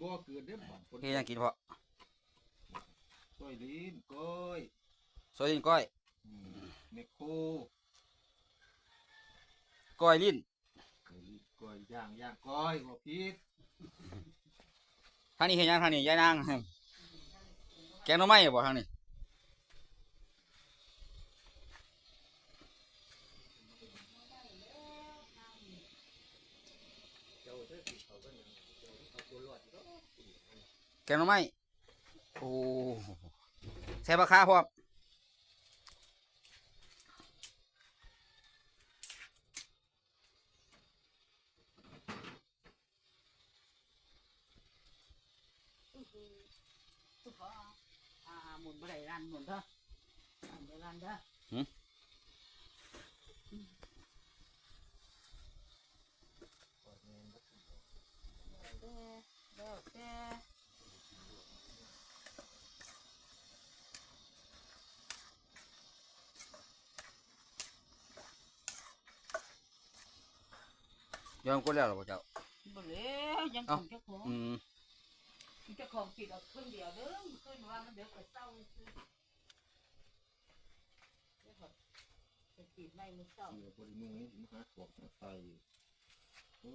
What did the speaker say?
ບໍ່ເກີດເດ້ ເຮັດຫຍັງກິນພໍ່? ຊອຍລີ້ນກ້ອຍ ຊອຍລີ້ນກ້ອຍ ອືມ ແມກໂຄ ກ້ອຍລີ້ນ ກ້ອຍລີ້ນ ກ້ອຍ ຍ່າງ ຍ່າງກ້ອຍ ບໍ່ຜິດ. ທາງນີ້ເຮັດຫຍັງ? ທາງນີ້ຍາຍນາງ ແກງໜໍ່ໄມ້ບໍ່ທາງນີ້? ແກງໜໍ່ໄມ້ ໂອ້ ໃສ່ຜັກຄາພ້ອມ. ອື ອາ ໝູນບໍ່ໄດ້ ລັນໝູນເດີ ລັນເດີ ລັນເດີ. ຫື ແຕ່ ແລ້ວແຕ່. ຍອມກົດແລ້ວລະບໍ່ເຈົ້າ? ບໍ່ແລ້ວ ຍັງ ເອົ້າ ຂອງເຈົ້າຂອງ ອືມ ຂອງເຈົ້າຂອງປິດເອົາເຄິ່ງດຽວເດີ ຄືນວ່າມັນເດີກໄປເຊົາຊື່ ໄປປີໃໝ່ມື້ເຊົ້າ ຊິບໍ່ໄດ້ນຸ່ງນີ້ ຊິມາຫາຖອກມາໃສ່ ເອີ.